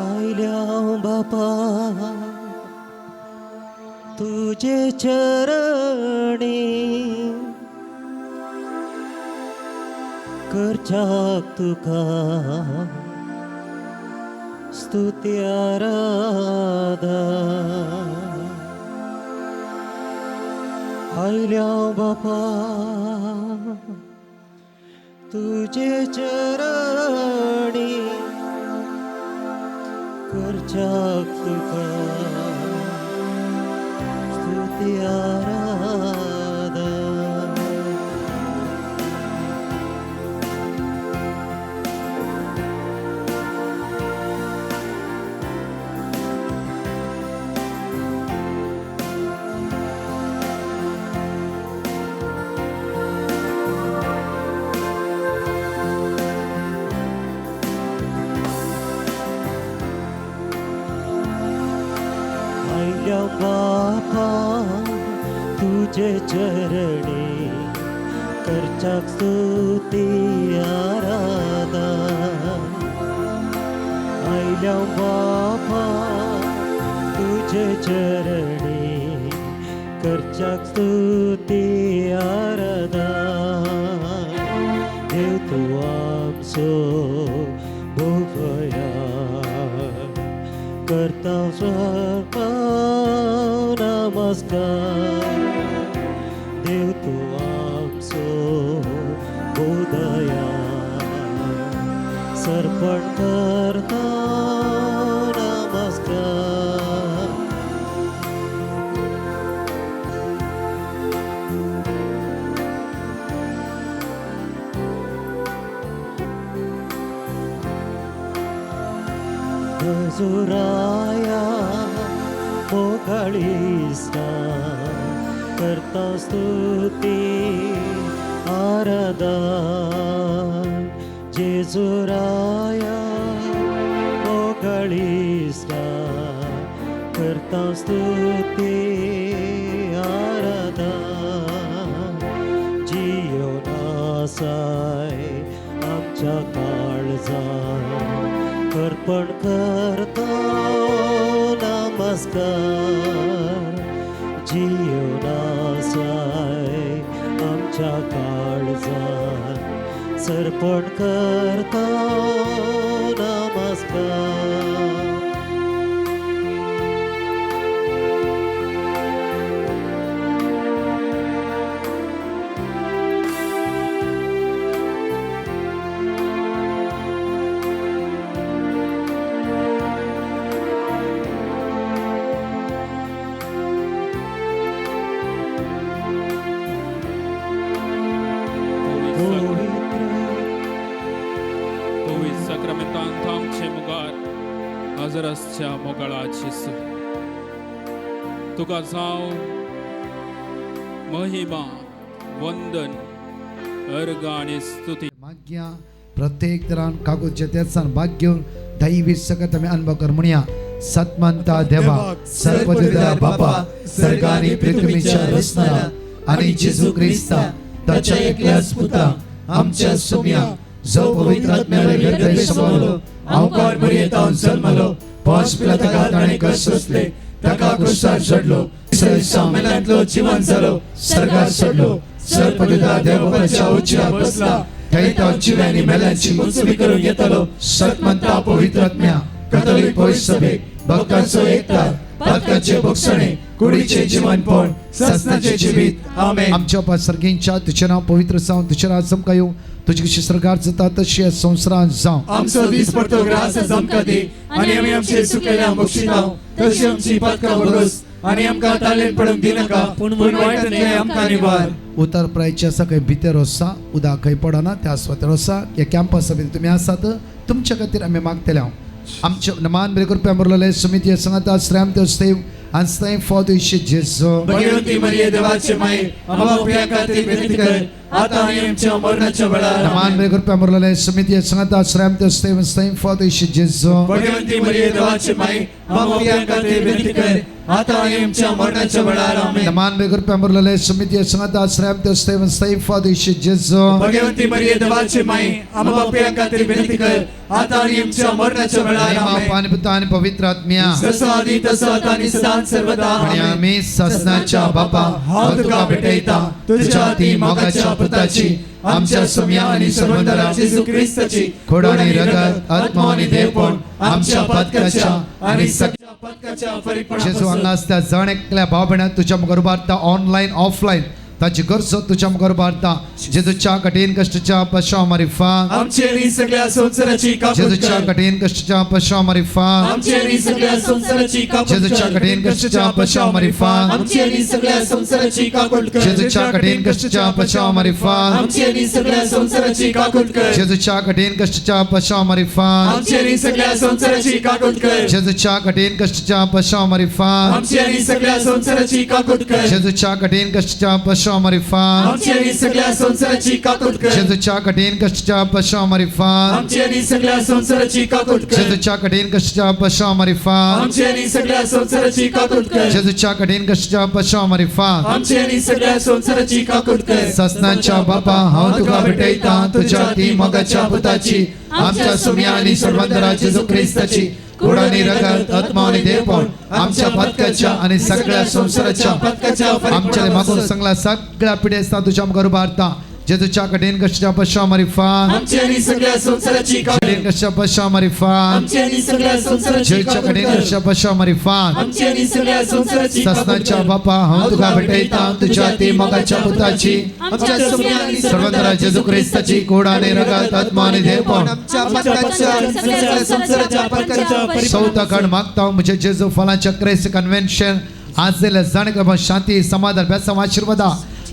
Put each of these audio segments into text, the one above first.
आयल्या बापा तुजे चरणी करच्याक तुका स्तुती आराधा. आयल्या बापा तुजे चरणी करच्याक तुका स्तुती आराधा. आयल्या बापा तुजे चरणी करच्याक स्तुती आराधा. आयल्या बापा तुजे चरणी करच्याक स्तुती आराधा. देव तूं आमचो भोगया करता स्वर्गा नमस्कार. देव तूं आमचो बोधया सर्पण करता नमस्कार. जेजुराया मोगाळीसा करता स्तुती आराधा. जेजुराया मोगाळीसा करता स्तुती आराधा. जियोनासाय आमच्या काळजा अर्पण करता नमस्कार. जियोनासाय आमच्या काळजा सर्पण करता नमस्कार. पवित्र पवित्र साक्रामेंतान आमचे मुखार हजर आसच्या मोगाळा जेजू, तुका जावं महिमा, वंदन, अर्घ आनी स्तुती. भाग्या प्रत्येक तरान कागद तेसान भाग घेवन दैवी सकत आमी अनुभव कर म्हणया. सतमंता देवा, सर्वदिदा बापा, सर्गानी पृथ्वीच्या रचणारा आणि जेजू क्रिस्ता ताच्या एकल्याच पुता आमच्या सोम्या, जो पवित्र आत्म्याला गर्भे समावलो, आमकार मरियेतावन जल्मलो, पांच पिला ताका ताणें कश्ट सोंसले, ताका क्रुसार चडलो, मेल्यांतलो जिवन जालो, सर्गार चडलो, सर्वदिदा देवबाच्या उजव्या बसला, थंय तो जिव्यांनी मेल्यांची मुंचबी करून येतलो. सतमंता पवित्र आत्म्या, कथोलिक पवित्र सभेक, भक्तांचो एकता, पातकांचे भोगसणे, कुडीचे जीवनपण, सासनाचे जिवीत. आमेन. आमच्या बापा सर्गींच्या, तुझें नांव पवित्र जावं, तुझें राज आमकां येवं, तुजी कशी सरकार जाता तशी ह्या संवसारांत जावं. आमचो दीस पडतो ग्रास आमकां दी आनी आमी आमचे चुकलेल्या बक्षिताव तशी आमची पातकां भरोस आनी आमकां तालेन पडूंक दिनाका, पूण वायटांतलें आमकां निवार. उतर प्रायचे आसा खंय भितर आसा, उदक खंय पडना त्या सुवातेर आसा. ह्या कॅम्पसा भितर तुमी आसात, तुमच्या खातीर आमी मागतले. हांव आमचे मान बरे कृपया मुरलेले समिती सांगता श्रेम देव आनी फॉद जेजू. भगवती मरिये देवाचे माई, आम्हा पाप्यां खातीर विनंती कर, आता आनी आमच्या मरणाच्या वेळार. मान बरे कृपया मुरलेले समिती सांगता श्रेम देव आनी फॉद जेजू. भगवती मरिये देवाचे माई, आम्हा पाप्यां खातीर विनंती कर, आतां आनी आमच्या मरणाच्या वेळार आमेन. मान बेगर पेंबरलेले समिती संगत आश्रम देवस्तेवन सैफा दिशी जेजू. भगवंती मरिये देवाची माई, आम्हा पाप्यां खातीर विनंती कर, आतां आनी आमच्या मरणाच्या वेळार आमेन. पाणी पुता आणि पवित्र आत्म्या. जसो आदी तसो आतां आनी सदांच सर्वदा आणि आमेन. आम्ही ससनाच्या बापा, हांव तुका भेटयता तुझ्या ती मोगाच्या पुताची, आमच्या सुम्या आणि सर्वंदरा जेजू क्रिस्ताची खोड आणि रगत, आत्मा आणि देवपण आमच्या पातकाच्या आणि सगळ्या पातकाच्या जेजू फरीकपणापासून हांगा आसता जण एकल्या भाव भयणां तुज्या मुखार उबारता, ऑनलायन ऑफलायन ताची गरजो तुज्या मुखार उबारता. जेजूच्या कठीण कश्टाच्या पश्चात मारिफा आमचे आणि सगळ्या संसाराची काकूट जेजूच्या कर. कठीण कश्टाच्या पश्चात मारिफा आमचे आणि सगळ्या संसाराची काकूट जेजूच्या कर. कठीण कश्टाच्या पश्चात मारिफा आमची आणि सगळ्या संसाराची काकूट कर. जेजूच्या कठीण कश्टाच्या पश्चात मारिफा आमची आणि सगळ्या संसाराची काकूट कर. जेजूच्या कठीण कश्टाच्या पश्चात मारिफा आमची आणि सगळ्या संसाराची काकूट कर. जेजूच्या कठीण कश्टाच्या पश्चात मारिफा आमची आणि सगळ्या संसाराची काकूट कर. जेजूच्या कठीण कश्टाच्या पश्चात मारिफा आमची आणि सगळ्या संसाराची काकूट कर. जेजूच्या कठीण कश्टाच्या पश्चात मारिफा आमची आणि सगळ्या संसाराची काकूट कर. जेजूच्या कठीण कश्टाच्या पश्चात मारिफा आमची आणि सगळ्या संसाराची काकूट कर. जेजूच्या कठीण कश्टाच्या पश्चात मारिफा आमची आणि सगळ्या संसाराची काकूट कर. ससनाच्या बापा, हांव तुका भेटयता तुझ्या ती मोगाच्या पुताची, आमच्या सुम्या आणि सर्वंदरा जेजू क्रिस्ताची गोड आणि रगत, आत्मा आणि देवपण आमच्या पातकाच्या आणि सगळ्या संसाराच्या पातकाच्या आमच्या मागून सांगला सगळ्या पिढ्या तुझ्या मुखार उबारता. जेजूच्या कठीण कश्टाच्या पश्चात मारिफा आमची आणि सगळ्या संसाराची काकूट कठीण कश्टाच्या पश्चात मारिफा आमची आणि सगळ्या संसाराची जेजूच्या काकूट कठीण कर. कश्टाच्या पश्चात मारिफा आमची आणि सगळ्या संसाराची काकूट ससनाच्या कर. बापा, हांव तुका भेटयता तुझ्या ती मोगाच्या पुताची, आमच्या सुम्या आणि सर्वंदरा जेजू क्रिस्ताची गोड आणि रगत, आत्मा आणि देवपण आमच्या पातकाच्या आणि सगळ्या संसाराच्या पातकाच्या सौता मागता म्हणजे जेजू फलाच्या क्रेस कन्व्हेन्शन आज जाणे शांती समाधान बेसाम आशीर्वादा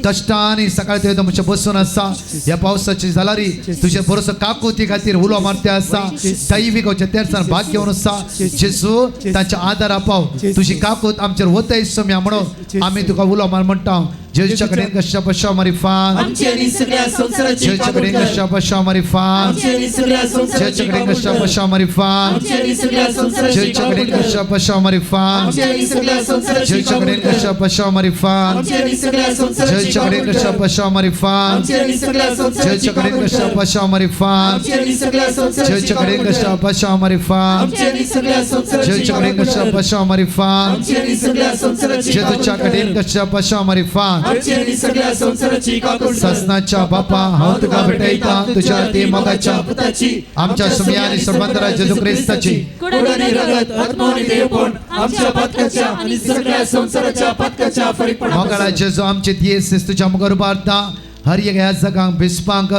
कष्टाने सकाळी ते तुमच्या बसून आसा. ह्या पावसाची जालारी तुझे भरोसो काकुती खातीर उलो मारते आसा. दैवीक तेरसान भाग घेवन आसा. जेजू तांच्या आदारा पाव, तुझी काकूत आमचेर वतय सम्या म्हणून आमी तुका उलो मार म्हणटा. जेजूच्या कडेन कश्टा पश्चात मारिफा आमची आणि सगळ्या संसाराची जेजूच्या काकूट कडेन कर. कश्टा पश्चात मारिफा आमची आणि सगळ्या संसाराची जेजूच्या कडेन काकूट कश्टा कर. पश्चात मारिफा आमची आणि सगळ्या संसाराची जेजूच्या काकूट कडेन कर. कश्टा पश्चात मारिफा आमची आणि सगळ्या संसाराची जेजूच्या काकूट कडेन कर. कश्टा पश्चात मारिफा आमची आणि सगळ्या संसाराची जेजूच्या कडेन काकूट कश्टा कर. पश्चात मारिफा आमची आणि सगळ्या संसाराची जेजूच्या कडेन काकूट कश्टा कर. पश्चात मारिफा आमची आणि सगळ्या संसाराची जेजूच्या कडेन काकूट कश्टा कर. पश्चात मारिफा आमची आणि सगळ्या संसाराची जेजूच्या कडेन काकूट कश्टा कर. पश्चात मारिफा आमची आणि सगळ्या संसाराची जेजूच्या काकूट कडेन कर. कश्टा पश्चात मारिफा आमची आणि सगळ्या संसाराची काकूट कर. ससनाच्या बापा, हांव तुका भेटयता तुझ्या ती मोगाच्या पुताची, आमच्या सुम्या आणि सर्वंदरा जेजू क्रिस्ताची गोड आणि रगत, आत्मा आणि देवपण आमच्या पातकाच्या आणि सगळ्या संसाराच्या पातकाच्या फरीकपणापासून मोगाळा जेजू आमचे दियेस तुझ्या मुखार उबारता. हर एक ह्या जगांक बिस्पांक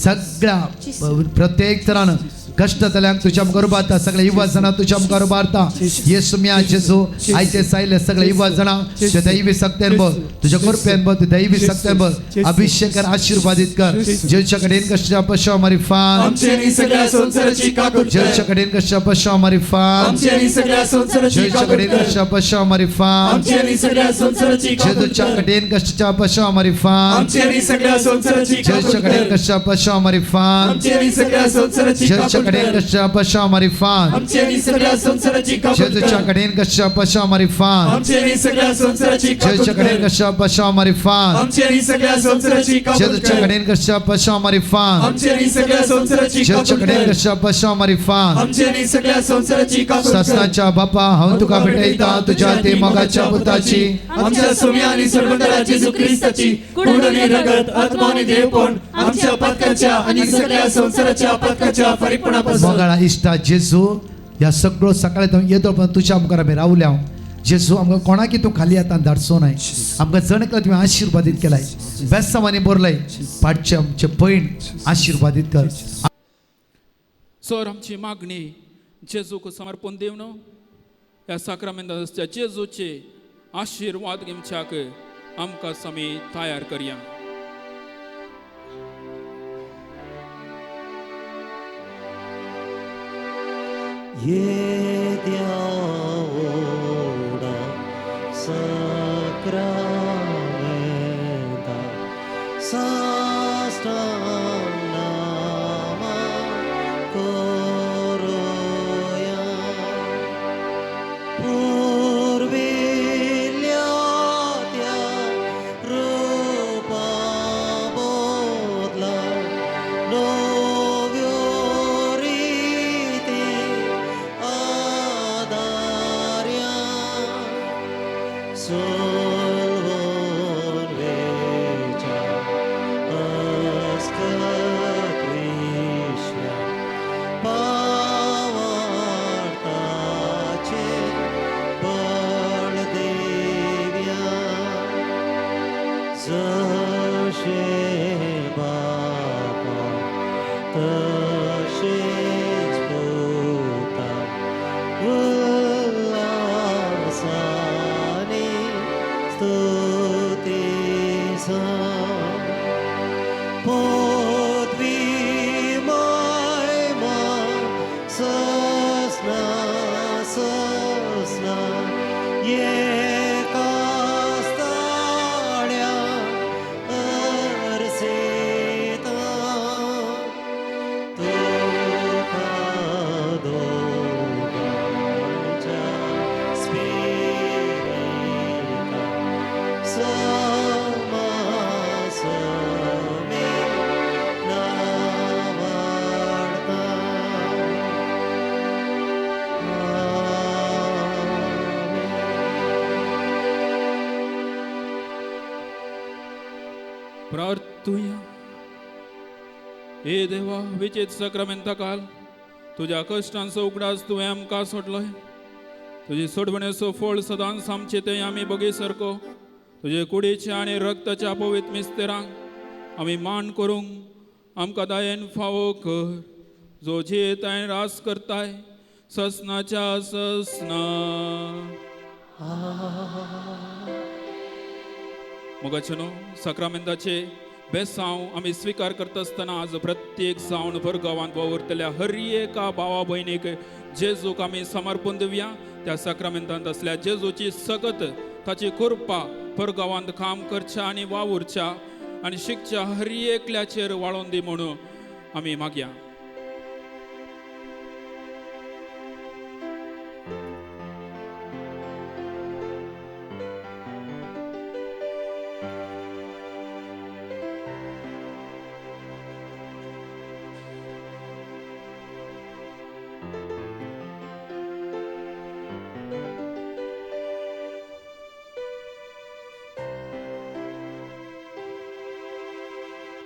सगळ्या प्रत्येक तरान कष्ट जाल्यांक तुझ्या मुखार उबारता. सगळे युवा जाणां तुझ्या मुखार उबारता. येसू म्या जेजू आयचे सायले सगळे युवा जाणां तुझ्या दैवी सक्त्यान बघ, तुझ्या कृपेन बघ, तुझ्या दैवी सक्त्यान बघ, अभिषेक कर, आशीर्वादित कर. जेजूच्या कडेन कश्टाच्या पश्चात मारिफा आमची आणि सगळ्या संसाराची काकूट कर. जेजूच्या कडेन कश्टाच्या पश्चात मारिफा आमची आणि सगळ्या संसाराची जेजूच्या काकूट कडेन कर. कश्टाच्या पश्चात मारिफा आमची आणि सगळ्या संसाराची काकूट जेजूच्या कर. कडेन कश्टाच्या पश्चात मारिफा आमची आणि सगळ्या संसाराची काकूट जेजूच्या कडेन कर. कश्टाच्या पश्चात मारिफा आमची आणि सगळ्या संसाराची जेजूच्या काकूट कडेन कर. कश्टाच्या पश्चात मारिफा आमची आणि सगळ्या संसाराची काकूट जेजूच्या कर. कडेन कश्टाच्या पश्चात मारिफा आमची आणि सगळ्या संसाराची काकूट जेजूच्या कडेन कर. कश्टाच्या पश्चात मारिफा आमची आणि सगळ्या संसाराची काकूट जेजूच्या कर. कडेन कश्टाच्या पश्चात मारिफा आमची आणि सगळ्या संसाराची जेजूच्या काकूट कडेन कर. कश्टाच्या पश्चात मारिफा आमची आणि सगळ्या संसाराची काकूट कर. ससनाच्या बापा, हांव तुका भेटयता तुझ्या ती मोगाच्या पुताची, आमच्या सुम्या आणि सर्वंदरा जेजू क्रिस्ताची गोड आणि रगत, आत्मा आणि देवपण आमच्या पातकाच्या आणि सगळ्या संसाराच्या पातकाच्या फरीकपणापासून मोगाळा इश्टा जेजू, ह्या सगळो सकाळी तूं येतो पण तुझ्या मुखार आमी रावल्या. जेजू आमकां कोणाकी तूं खाली आतां धाडचो नाय. आमकां जण एकल्या तुवें आशिर्वादीत केलाय, बेसांवांनी भरलाय. पाटचे आमचे पयण आशिर्वादीत कर. सर आमची मागणी जेजूक समर्पण दिवन ह्या साक्रामेंताच्या जेजूचे आशिर्वाद घेवच्याक आमकां समी तयार करया. ये द्यावडा सक्रामेंता साष्टांग नामा करूया. पूर्वी नव्यो रिती आदार्या सोलवून वेच्या अस्कत विश्व्या पावार्ताचे बळ देव्या जशें बापा तशेंच पुता उल्हासाने स्तुती जावं. पदवी महिमा ससना ससना एकाच ताळ्या अर्सेता तुका दोगांच्या स्पिरिता समासमे नावाडता. आमेन. प्रार्थुया. हे देवा, विचेत सक्रमेंता काल तुज्या कश्टांचो उगडास तुवें आमकां सोडलोय. तुजी सोडवणेचो फळ सदांच आमचे ते आमी बगी सारको तुजे कुडीच्या आनी रक्ताच्या पवित्र मिस्तेरांक आमी मान करूंक आमकां दयेन फावो कर, जो जियेताय आनी रास करताय ससनाच्या ससना. मोगाचेनो, साक्रामेंताचे बेसांव आमी स्विकार करता आसतना आज प्रत्येक जावन परगांवांत वावुरतल्या हर एका भावा भयणीक जेजूक आमी समर्पण दिवया. त्या साक्रामेंतांत असल्या जेजूची सगत ताची कृपा परगांवांत काम करच्या आनी वावुरच्या आनी शिकच्या हर एकल्याचेर वाळोवन दी म्हणून आमी मागया.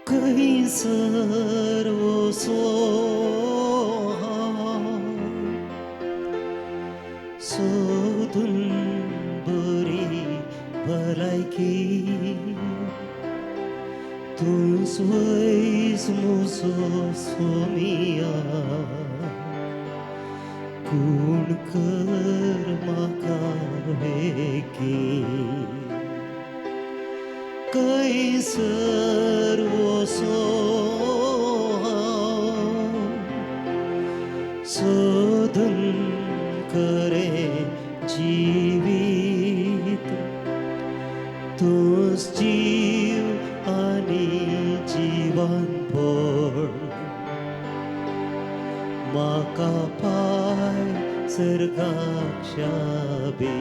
खंयसर वचो हांव सोदून बरी भलायकी, तूं वैज म्हजो सोमिया, कोण कर म्हाका वेगीं. खंयसर वचो हांव सोदून खरें जिवीत, तूंच जीव आनी जिवानपण, म्हाका पाय सर्गाक शाबी.